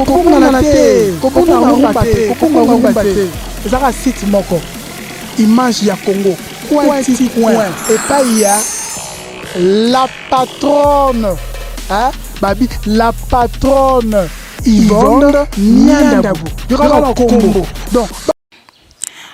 Kobungana te, kobunga rumba te, kobunga rumba te. Ezaka site moko. Image ya Congo. Coin ti coin. Epai ya la patronne. Hein? Babi, la patronne Yvonne Niandabu. Yoka kombo. Donc,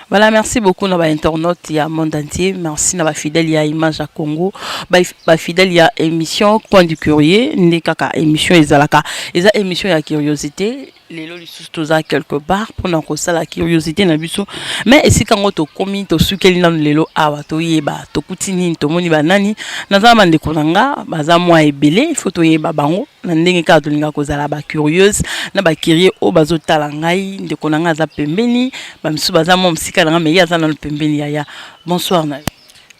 Voilà, merci beaucoup na ba internautes ya monde entier. Merci na ba fidèle ya Image à Congo, ba fidèle ya émission Coin du Curieux, nde kaka émission ezalaka. Eza émission ya curiosité. Lelo lisusu toza quelque part mpona kosala curiosité na biso, mais esika yango tokomi, tosukeli nanu lelo awa, toyeba tokuti nini, tomoni banani. Naza na bandeko na nga, baza mwa ebele, il faut toyeba bango na ndenge kaka tolingaka kozala bacurieuse na bacurieux oyo bazotala ngai. Ndeko na ngai aza pembeni, bamisusu baza mwa mosika na ngai, mais ye aza nanu pembeni. Yaya, bonsoir na yo.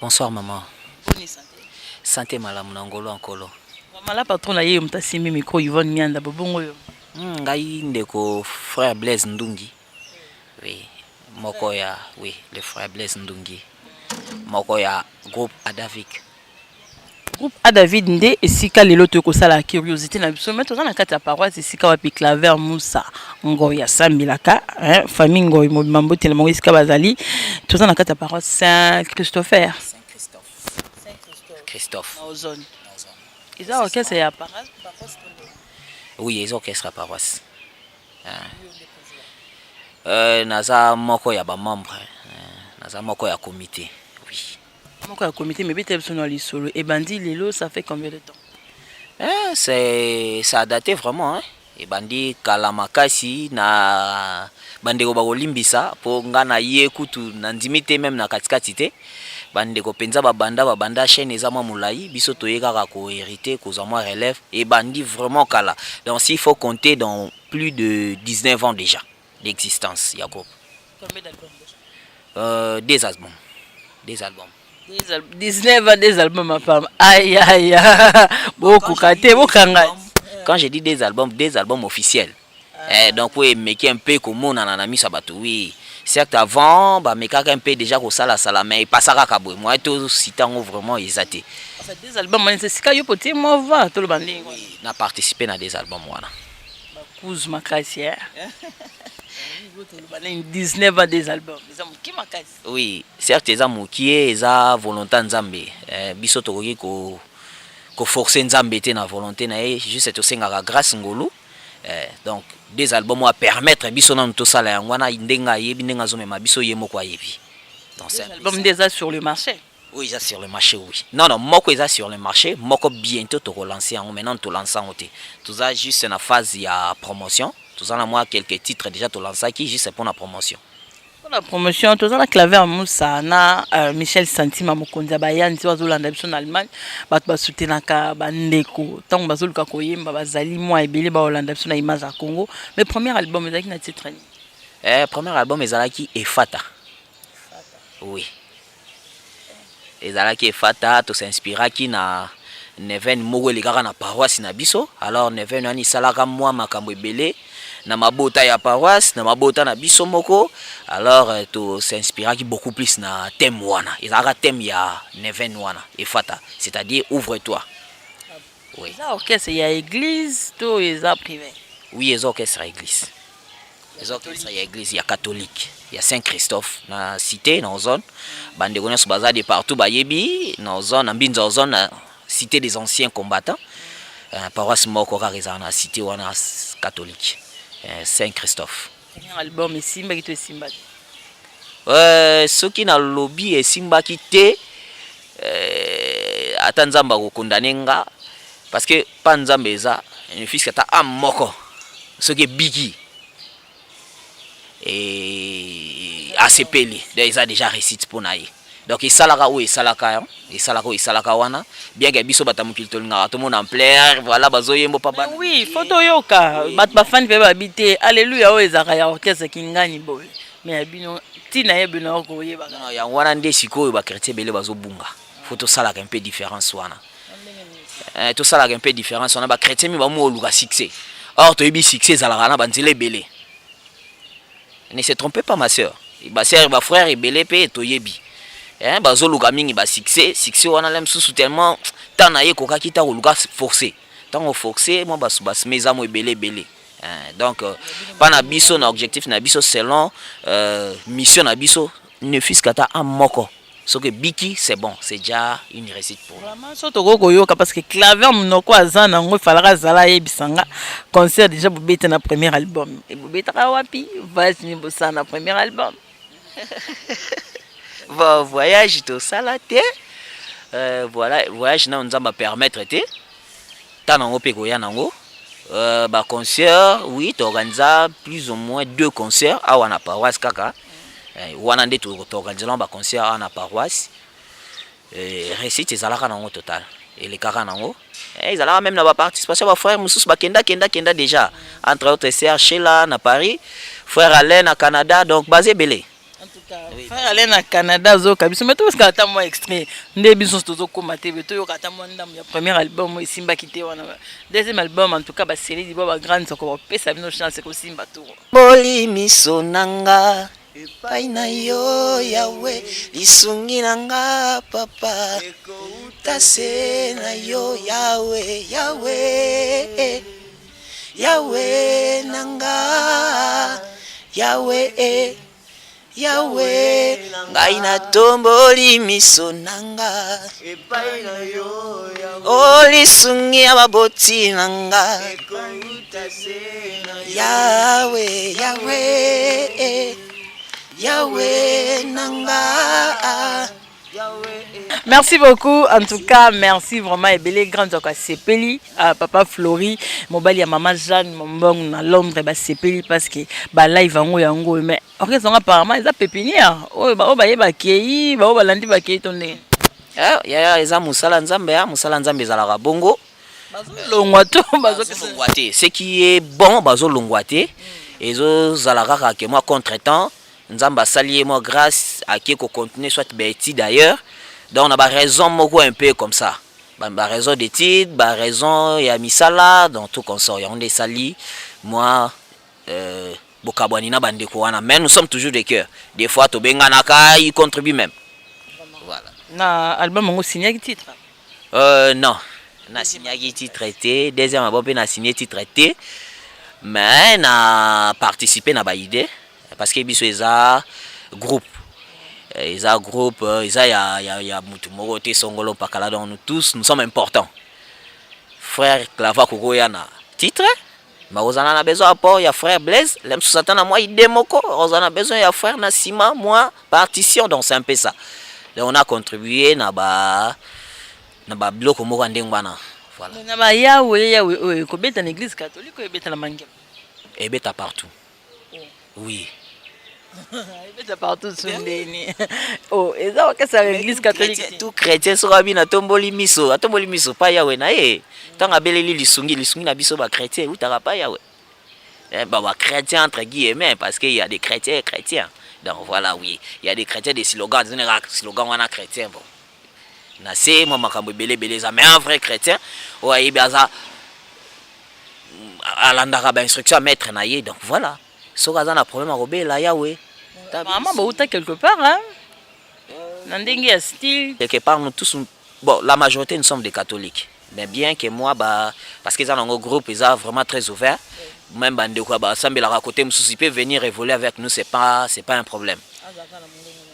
Bonsoir maman. Boni santé? Santé malamu na ngolo ya Nkolo. Mama la patron na ye, moto asimbi micro, Yvonne Mianda bobongo oyo. Ngai ndeko frère Blaise Ndungi. Oui, moko ya, oui, le frère Blaise Ndungi. Moko ya groupe Adavic. Groupe A David nde esika lelo toyei kosala curiosité na biso, mais toza na kati ya paroisse esika wapi Claver Musa Ngoi asambelaka, hein, famille Ngoi mobima, mbote na bango esika bazali. Toza na kati ya paroisse Saint Christopher. Saint Christophe. Christophe. Na Ozone. Eza orchestre ya paroisse? Oui, eza orchestre ya paroisse. Hein. Naza moko ya ba membre, naza moko ya comité. Oui. Moko ya comité, mais beta biso na lisolo. Ebandi lelo, ça fait combien de temps? Eh, c'est ça a daté vraiment, hein. Ebandi kala makasi na bandeko bakolimbisa mpo nga na ye kutu na ndimi te, même na katikati te. Bandeko mpenza babanda chaîne eza mwa molai, biso toye kaka kohériter, kozwa mwa relève. Ebandi vraiment kala, donc s'il faut compter, dans plus de 19 ans déjà d'existence ya groupe. Combien d'albums déjà? Des albums, des albums. 19 ans, des albums, ma femme. Aïe aïe, bokoka te, bokanga. Quand je dis des albums, des albums officiels, ah. Eh, donc oui, emeki un peu komonana na miso ya bato, oui. Certes, avant bamekaka un peu déjà kosalasala, mais epasaka kaka boye, moye tosita yango vraiment eza te. Des albums wana, esika yo potie mwa va, toloba ndenge? Oui, na participe na des albums wana. Bakuzu makasi, eh? Toloba ndenge 19 ans, des albums, eza moke makasi. Oui, certes eza mokie, eza volonté ya Nzambe. Eh, biso tokoki ko koforcer Nzambe te na volonté na ye, juste tosengaka grâce, ngolu. Eh, donc des albums oyo apermettre biso nanu tosala yango wana, ndenge ayebi ndenge azomema biso, ye moko ayebi. Donc c'est album nde eza sur le marché? Oui, eza sur le marché, oui. Non, moko eza sur le marché, moko bientôt tokolancer yango. Maintenant tolance yango te, toza juste na phase ya promotion. Toza na mwa quelques titres déjà tolançaki juste mpona promotion. Mpona promotion. Toza na Claver Musa na Michel Santima, mokonzi ya bayanzi oyo azolanda biso na Allemagne. Bato basoutenaka bandeko ntango bazoluka koyemba, bazali mwa ebele baolanda biso na Image ya Congo. Mais premier album ezalaki na titre nini? Eh, premier album ezalaki Efata. Oui, ezalaki Efata. Tosinspiraki na neuvaine moko elekaka na paroisse na biso. Alors neuvaine wana esalaka mwa makambo ebele na mabota ya paroisse, na mabota na biso moko. Alors tosinspiraki beaucoup plus na thème wana. Ezalaka thème ya neuvaine wana, Efata, c'est-à-dire ouvre toi, oui. Eza orchestre ya église to eza privé? Oui, eza orchestre ya église, eza orchestre ya église ya catholique ya Saint Christophe na cité na Ozone. Bandeko nyonso baza de partout bayebi na Ozone, na Mbinza Ozone, na cité des anciens combattants. Paroisse moko kaka ezala na cité wana catholique, Saint Christophe. Premier album esimbaki to esimba te? Soki nalobi esimbaki te, ata Nzambe akokondane nga, parce que pa Nzambe eza ne ata âme moko soki ebiki e asepeli, donc eza déjà réussite mpo na ye. Donc esalaka oyo esalaka, esalaka oyo esalaka wana, bien que biso bato ya mokili tolingaka tomona ampleur, voilà, bazoyemba pa bana. Oui, faut toyoka bato bafandi mpe babi te alleluya oyo ezalaka ya orchestre kingani boye, mais ya bino ntina ye bino koyebaka. Non, yango wana nde sikoyo bachrétien ebele bazobunga. Faut tosalaka un peu différence wana. Eh, tosalaka un peu différence wana. Bachrétien mi bamu oluka succès, or toyebi succès ezalaka na banzela ebele. Ne se trompez pas, ma sœur, basœur, bafrère ebele mpe toyebi, eh, bazoluka mingi basuccès. Succès wana la mosusu tellement temps na ye ekokaki ta koluka forcé, ntango forcé mwa basubasima eza mo ebele ebele. Hein, donc mpa na biso, na objectif na biso, selon mission na biso, ne fût-ce qu'ata âme moko soki ebiki, c'est bon, c'est déjà une réussite pour nous. Vraiment, so tokoki koyoka, parce que Claver monoko aza nango, efalaka azala ayebisa nga concert déjà bobeta na premier album. Bobetaka wapi? Voyage nini bosala na premier album? Bon, voyage tosala te. Voilà, voyage nano Nzambe apermettre te, ntango nango mpe koya nango. Baconcert, oui, toorganiza plus ou moins deux concerts awa na paroisse kaka. Wana nde toorganizela baconcert awa na paroisse. Réussite ezalaka nango total, elekaka nango. Ezalaka même na baparticipation, bafrère mosusu bakenda kenda kenda déjà, entre autres sœur Sheila na Paris, frère Alain na Canada, donc baza ebele. Frère Alain na Canada azoyoka biso, mais tobosika ata mwa extrait nde biso tozokóma te, be toyoka ata mwa ndambo ya premier album oyo esimbaki te wana. Deuxième album, en tout cas, baseleli bo bagrande soko bapesa bino chance kosimba tour. Boli miso na nga epai na yo, Yawe, lisungi na nga papa, tase na yo, Yawe, Yawe, Yawe na nga, Yawe, Yawe, ngai natomboli miso na nga o lisungi ya baboti na nga, Yawe, Yawe, Yawe na nga. Merci beaucoup, en tout cas, merci vraiment ebele. Grande Zoko sepeli, papa Flori, mobali ya mama Jeanne Mombong na Londres ba sepeli, parce que ba live yango yango, mais orchestre apparemment eza pépinière. Oyo ba oyo bayeba kei, ba oyo balandi bakei to ndenge. Yaya, eza mosala Nzambe ya mosala Nzambe ezalaka bongo. Bazolongwa to bazolongwa te? Ce qui est bon, bazolongwa te, ezozala kaka ke mwa contretemps, Nzambe asali ye mwa grâce, ake kocontinue soit baétude ailleurs, donc na baraison moko un peu comme ça, baraison d'étude, baraison ya misala, donc tout consort, yango nde esali mwa bokabwani na bandeko wana. Mais nous sommes toujours de cœur, des fois tobenganaka, y contribue même, voilà. Na album yango signaki titre? Non, nasignaki titre te. Deuxième album mpe nasigne titre te, mais na participer na baidée, parce que biso eza groupe, eza groupe, eza ya mutu moko te songolo pakala. Donc nous tous, nous sommes importants. Frère Clava kokoya na titre, mais ozala na besoin apport ya frère Blaise le mosusu, ata na mwa idée moko, ozala na besoin ya frère na nsima mwa partition. Donc c'est un peu ça. Donc on a contribué na babiloko moko ya ndenge wana, voilà. Na bayawe yawe oyo ekobeta na église catholique, oyo ebeta na mangema? Ebeta partout, oui. Ebeta partout sundeni oh, eza orchestre ya église catholique. Tout chrétien soki abina, atomboli miso, atomboli miso pa Yawe na ye, ntango abeleli lisungi, lisungi na biso bachrétien eutaka pa Yawe. Bah, chrétien entre guillemets, parce qu'il y a des chrétiens chrétiens, donc voilà. Oui, il y a des chrétiens des slogans, slogan wana chrétien, bon, na se mwa makambo ebele ebele eza. Mais un vrai chrétien oyo ayebi aza alandaka bainstruction ya maître na ye, donc voilà, soki aza na problème akobela Yawe. Mama bauta quelque part, hein? Na ndenge ya style. Quelque part, nous tous, bon, la majorité, nous sommes des catholiques, mais bien que moi, bah, parce que eza nango groupe eza vraiment très ouvert, même bandeko basambelaka côté mosusu, il peut venir évoluer avec nous, c'est pas un problème.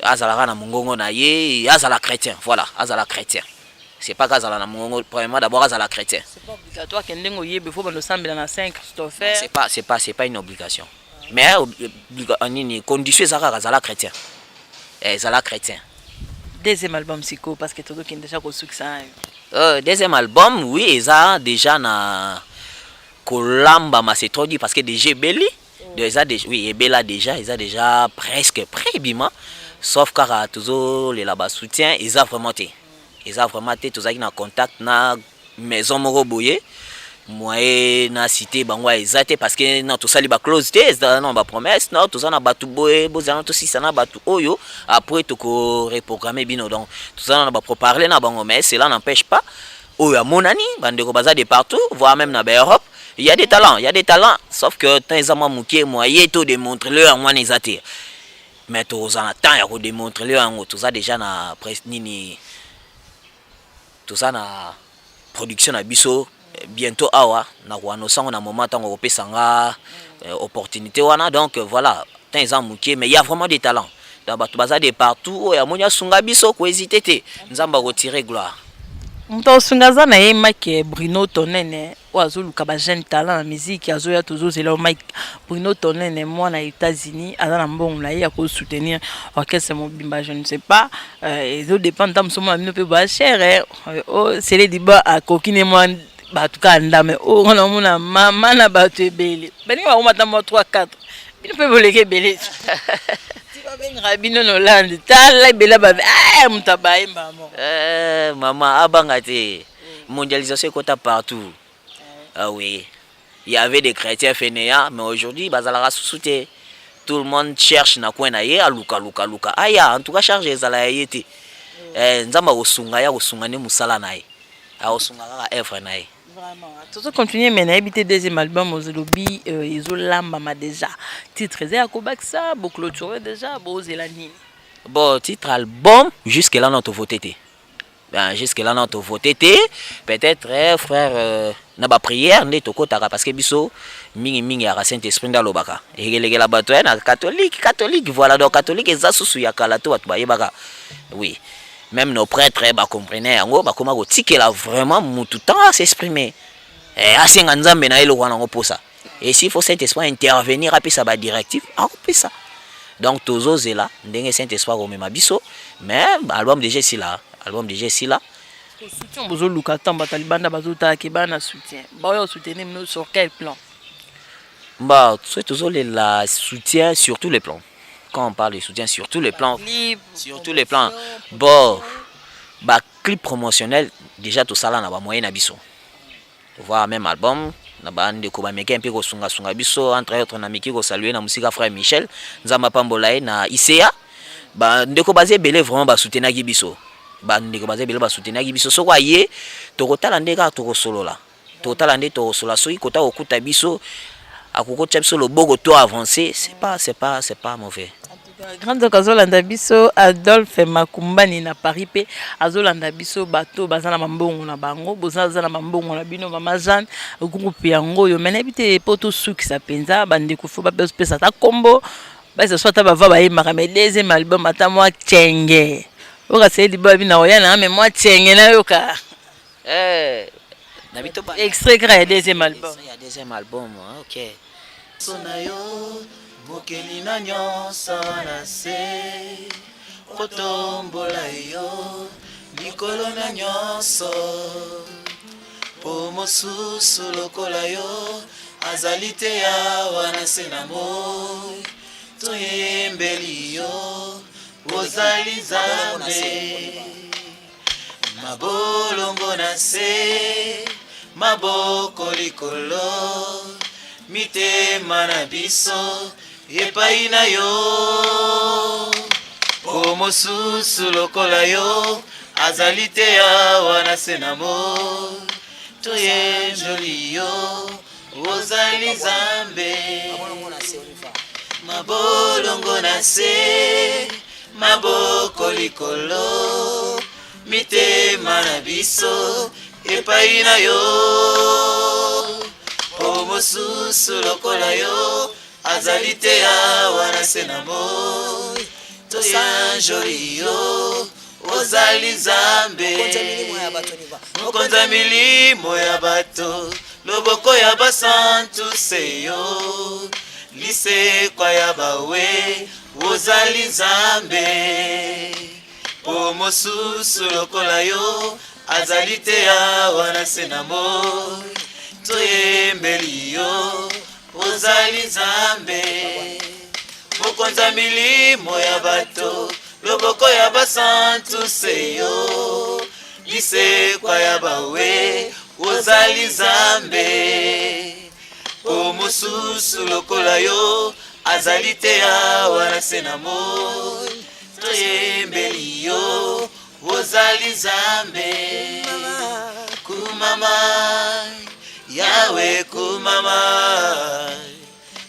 Azalaka na mongongo na ye, azala chrétien, voilà, azala chrétien. C'est pas qu'azala na mongongo, premièrement, d'abord azala chrétien. C'est pas obligatoire ke ndenge oyebi fo bando osambela na Saint Christopher. C'est pas une obligation, mais nini, condition eza kaka azala chrétien, ezala chrétien. Deuxième album sikoyo, parce que tozokende déjà kosukisa na yo. Deuxième album, oui, eza déjà na kolambama, c'est trop dit, parce que déjà ebeli, eza déjà, oui, ebela déjà, eza déjà presque prêt ebima, sauf kaka tozolela basoutien, eza vraiment te, eza vraiment te. Tozalaki na contact na maison moko boye, moyen na cité bango eza te, parce que non, tosali baclause te, eza non bapromesse, non, toza na bato boye, bozala tosisa na bato oyo, après tokoreprogramme bino. Donc toza na bapourparler na bango, mais cela n'empêche pas oyo amonani, bandeko baza de partout, voire même na baEurope, il y a des talents, il y a des talents, sauf que temps eza mwa moke, moyen to démontrer le yango wana eza te. Mais toza na temps ya kodémontrer le yango, toza déjà na nini, toza na production na biso. Bientôt awa na koannonce yango na moment ntango akopesa nga opportunité wana. Donc voilà, temps eza moke, mais il y a vraiment des talents. Donc bato baza de partout, oyo amoni asunga biso, kohésite te, Nzambe akotire gloire. Moto akosunga aza na ye Mike Bruno Tonene, oyo azoluka bajeune talent na musique. Azoya, tozozela Mike Bruno Tonene, mwana États-Unis, aza na mbongo na ye ya kosoutenir orchestre mobimba. Je ne sais pas, ezodépendre nta mosu mona bino mpe bachere sele diba akoki ne mwa bato kaka ndame oyo wana omona mama na bato ebele baningi bakoma ata mwa 3 4, bino mpe boleki ebele ti babengaka bino na Hollande. Tala ebele babe moto abayemba moko. Mama abanga te, mondialisation ekota partout. Ah oui, il y avait des chrétiens fainéants, mais aujourd'hui bazalaka susu te. Tout le monde cherche na coin na ye, aluka luka luka aya. En tout cas, charge ezala ya ye te. Nzambe akosunga ye, akosunga nde mosala na ye, akosunga kaka œuvre na ye. Vraiment, tozocontinue, mais nayebi te, deuxième album ozolobi ezolambama déjà, titre eza ya kobakisa, boclôture déjà, bozela nini? Bon, titre album, jusque là na tovote te. Ben, jusque là na tovote te. Peut-être frère, na baprière nde tokotaka, parce que biso mingimingi yaka Saint Esprit nde alobaka, ekelekela bato na catholique, catholique, voilà. Donc catholique eza susu ya kala to bato bayebaka. Oui, même nos prêtres bacomprene yango, bakoma kotikela vraiment mutu temps as'exprimer, asenga Nzambe na ye eloko wana yango mposa. Et s'il faut Saint Esprit intervenir, apesa badirective, akopesa. Donc tozozela ndenge Saint Esprit akomema biso, mais album déjà esila, album déjà esila. Soutien bozoluka, ntango bato ya libanda bazotalaka bana, soutien baoyo soutenir bino sur quel plan? Bah, soki tozolela soutien sur tous les plans, quand on parle de soutien sur tous les plans, clip, sur tous les plans, bon, baclip promotionnel déjà tosala na bamoyen na biso, voire même album na bandeko bameki mpe kosungasunga biso. Entre autres, nameki kosalue na mosika frère Michel, Nzambe apambola ye na ICA. Bandeko baza ebele vraiment basoutenaki biso, bandeko baza ebele basoutenaki biso. Soko aye, tokotala nde kaka tokosolola, tokotala nde tokosolola. Soki kota kokuta biso, akokotia biso loboko to avancer, c'est pas mauvais. Grand Oc azolanda biso, Adolphe Makumbani na Paris mpe azolanda biso. Bato baza na mambongo na bango, boza na mambongo na bino. Mama Jeanne, groupe yango oyo, me nayebi te mpo tosukisa mpenza, bandeko fo bapesa ata nkombo basa so ata bava bayembaka. Mais deuxième album, ata mwa tshenge oyo kasi liba bina oya na me mwa tshenge nayoka. Na bito. Extrait kaka ya deuxième album. Ya deuxième album, ok. So na yo, mokeli na nyonso na se, kotombola yo likolo na nyonso, mpo mosusu lokola yo azali te awa na se na moi. Toyembeli yo, ozali Nzambe. Mabolongo na se, maboko likolo, mitema na biso epai na yo, po mosusu lokola yo azali te awa na se na moi. Toyembeli yo, ozali Nzambe. Mabolongo na se, maboko likolo, mitema na biso epai na yo, po mosusu lokola yo azali te awa na se na moi. Tosanjoli yo, ozali Nzambe, mokonzi ya milimo ya bato, loboko ya basantu se yo, lisekwa ya bawe, ozali Nzambe, po mosusu lokola yo azali te awa na se na moi. Toyembeli yo, ozali Nzambe, mokonzi ya milimo ya bato, loboko ya basantu se yo, lisekwa ya bawe, ozali Nzambe, po mosusu lokola yo azali te awa na se na moi. Toyembeli yo, ozali Nzambe. Kumama Yawe, kumama,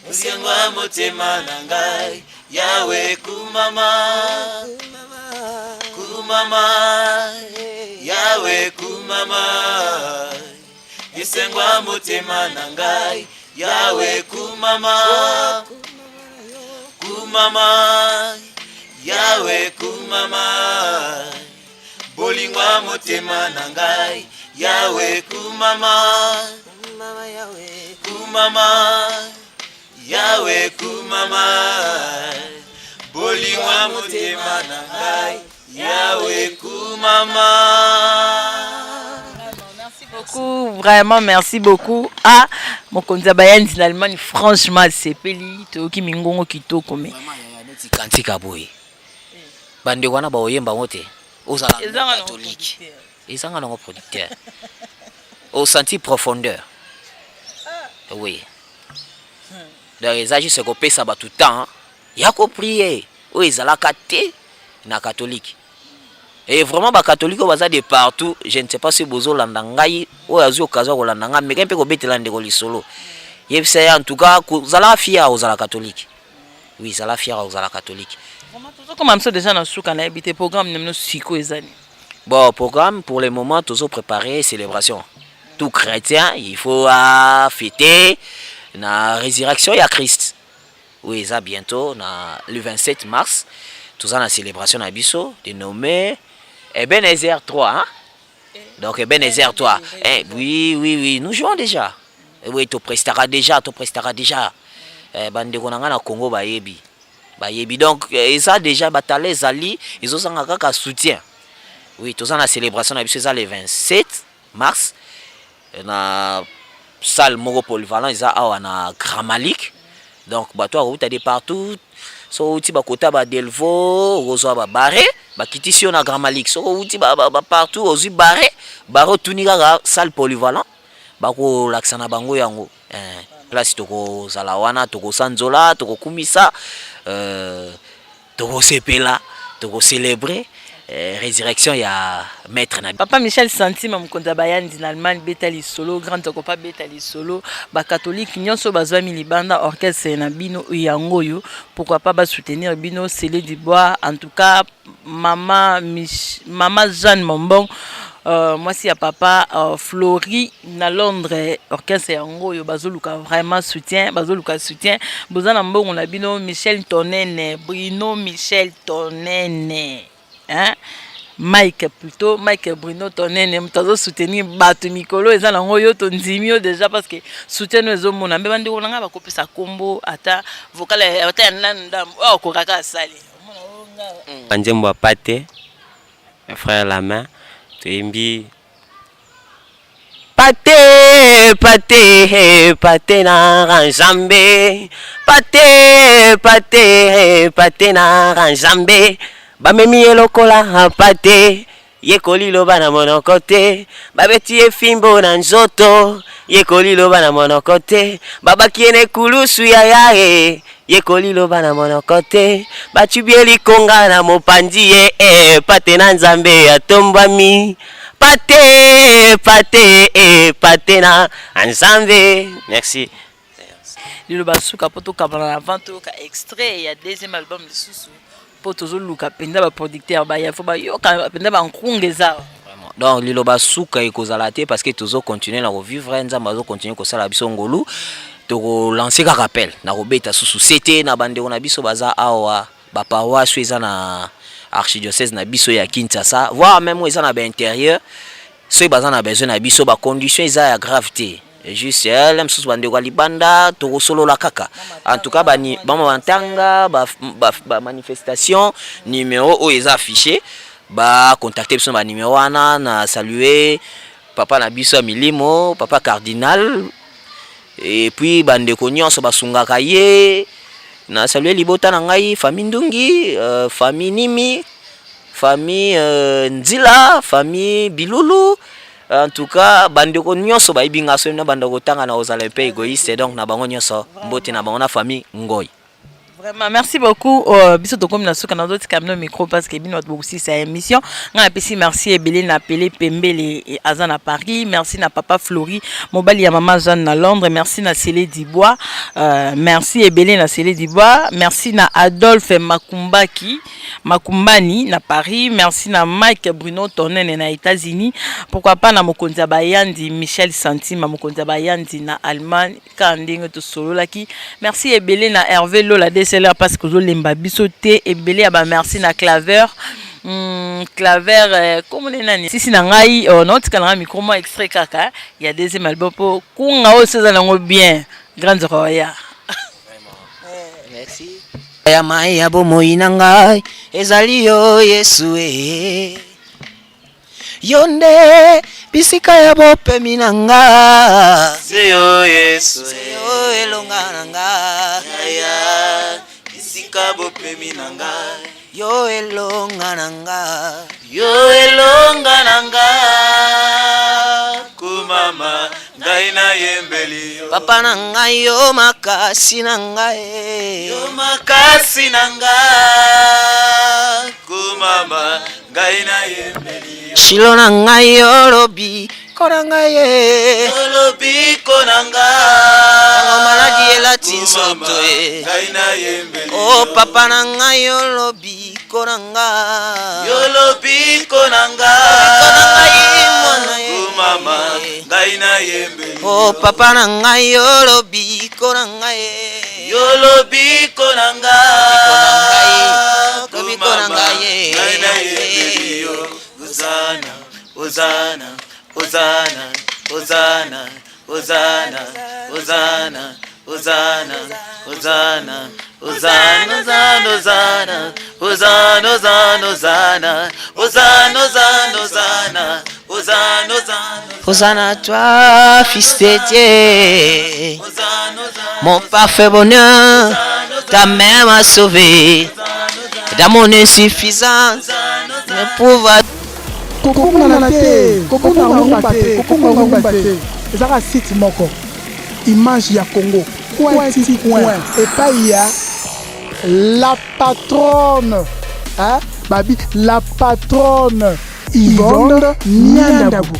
osengo ya motema na ngai. Yawe, kumama, kumama, Yawe, kumama. Esengo ya motema na ngai, Yawe kumama, kumama, Yawe kumama, bolingo ya motema na ngai, Yawe kumama, kumama, Yawe kumama, bolingo ya motema na ngai, Yawe kumama. Merci beaucoup, vraiment merci beaucoup. Ah, mokonzi ya bayanzi na Allemagne, franchement asepeli, toyoki mingongo kitoko me. Neti kantika boye bandeko wana baoyemba yango te, ozala Ezanga nango catholique, producteur. Ezanga nango producteur, osenti profondeur, oui. Donc eza juste kopesa bato temps ya koprier oyo ezalaka te na catholique. Et vraiment, bacatholique oyo baza de partout, je ne sais pas si bozolanda ngai, oyo azwi occasion ya kolanda ngai, meke mpe kobetela ndeko lisolo, yebisa ye, en tout cas kozala fier ozala catholique. Oui, zala fier ozala catholique. Vraiment, tozokoma biso déjà na suka. Nayebi te programme na bino siko eza nini? Bon, programme pour le moment, toujours préparer célébration. Tout chrétien, il faut à fêter la résurrection ya Christ. Oui, ça bientôt, na, le 27 mars, tout ça la célébration na biso, dénommé Ebenezer 3. Hein? Donc Ebenezer 3. Eh, oui, nous jouons déjà. Eh, oui, tu presteras déjà, tu presteras déjà. Eh, bandeko na nga na Congo bayebi. Bayebi. Donc, eza déjà batale ezali, ezozanga kaka soutien. Oui, toza na célébration na biso, eza le 27 mars na salle moko polyvalent eza awa na Grand Malik. Donc bato akouta de partout. So outi bakota ba Delvaux, okozwa babare, bakitisi yo na Grand Malik. Soki outi partout, ozwi bare bare, otuni kaka salle polyvalent, bakolakisa na bango yango. Place tokozala wana, tokosanzola, tokokumisa, tokosepela, tokocélébrer résurrection ya maître na Papa Michel Santima, mokonzi ya bayandi na Allemagne, beta lisolo. Grand Okopa, beta lisolo. Bacatholique nyonso bazwami libanda, orchestre na bino yango oyo, pourquoi pas basoutenir bino? Sele du Bois, en tout cas mama, Mich mama Jeanne Mombong, mwasi ya papa Flori na Londres, orchestre yango oyo bazoluka vraiment soutien, bazoluka soutien. Boza na mbongo na bino. Michel Tonene, Bruno Michel Tonene, hein? Mike, plutôt Mike Bruno Tonene, moto azosoutenir bato mikolo eza nango oyo, tondimi yo déjà parce que soutien oyo ezomona mbe. Bandeko na ngai bakopesa nkombo ata vocal ata ya nanu ndambo oyo akokaka asali. Nzembo ya pate, frère Lamain, toyembi pate, pate, pate na Nzambe, pate, pate, pate na Nzambe, bamemi ye lokola pate, yekoli loba na monoko te, babeti ye fimbo na nzoto, yekoli loba na monoko te, babaki ye na ekulusu ya yaye, yekoli loba na monoko te, batubi ye likonga na mopanzi ye, e, pate na Nzambe atombwami, pate, pate, e, pate na Nzambe. Merci. Liloba suka mpo tokabana na avant toyoka extrait ya deuxième album lisusu, mpo tozoluka mpenza baproducteur baya, fo bayoka mpenza bankunga eza. Donc liloba suka ekozala te parce que tozocontinue na kovivre, Nzambe azocontinue kosala biso ngolu. Tokolance kaka appel na kobeta susu sete na bandeko na biso baza awa, baparoisse oyo eza na archidiocèse na biso ya Kinshasa, voire même oyo eza na baintérieur. Soki baza na besoin na biso, bacondition eza ya grave te, juste le mosusu bandeko ya libanda tokosolola kaka. En tout cas, bama bantanga bamanifestation, numéro oyo eza affiché, bacontacte biso na banumero wana. Na salue papa na biso ya milimo, papa cardinal, et puis bandeko nyonso basungaka ye. Na salue libota na ngai, famille Ndungi, famille Nimi, famille Nzila, famille Bilulu. En tout cas, bandeko nyonso bayebi nga, soki na banda kotanga na kozala mpe égoïste. Donc na bango nyonso, mbote na bango, na famille Ngoi. Vraiment, merci beaucoup. Biso tokomi na suka, nazotika bino micro parce que bino bato bokosisa émission. Ngai napesi merci ebele na Pele Pembele aza na Paris. Merci na papa Flori, mobali ya mama Jeanne na Londres. Merci na Sele Dibois. Merci ebele na Sele Dibois. Merci na Adolphe Makumbaki, Makumbani na Paris. Merci na Mike Bruno Tonene na États-Unis. Pourquoi pas na mokonzi ya Bayandi, Michel Santima, mokonzi ya Bayandi na Allemagne. Kaka ndenge tosololaki, merci ebele na Hervé Lola DSLR parce que ozolemba biso te. Ebele ya bamerci na Claver, Claver, komone nani sisi na ngai, naotika na ngai micro, mwa extrait kaka ya deuxième album mpo kunga oyo so eza nango bien Grande Roya. Merci. Ya mai ya bomoi na ngai ezali yo Yesu e, yo nde bisika ya bopemi na nga. Se yo Yesu. Se yo elonga na nga. Aya bisika bopemi na ngai. Yo elonga na nga. Yo elonga na nga, kumama, ngai nayembeli yo. Papa na ngai, yo makasi na ngai e. Yo makasi na nga, kumama, ngai nayembeli yo. Shilo na ngai, yo lobiko na ngai e. Yo lobiko na nga. Ntango maladi elati Kumama, nzoto e. ngai nayembeli O yo. papa na ngai, yo lobiko na nga. Yo lobiko na nga. Lobiko na ngai, mwana ye. Kumama, ngai nayembeli O yo. papa na ngai, yo lobiko na ngai e. Yo lobiko na nga. Lobiko na ngai, lobiko na Kumama, ngai ye. ngai nayembeli yo. Ozana, ozana, ozana, ozana, ozana, ozana, ozana, ozana, ozana, ozana, ozana, ozana, ozana, ozana, ozana, ozana, ozana, ozana. Hosanna à toi, fils de Dieu. Ozana, ozana. Mon parfait bonheur, ta main m'a sauvé. Dans mon insuffisance, ne pouvoir Kokongana te, kokonga ngumba te, kokonga ngumba te. Ezaka site moko, Image ya Congo, coin ti coin, epai ya la patronne, hein? Babi la patronne Yvonne Niandabu.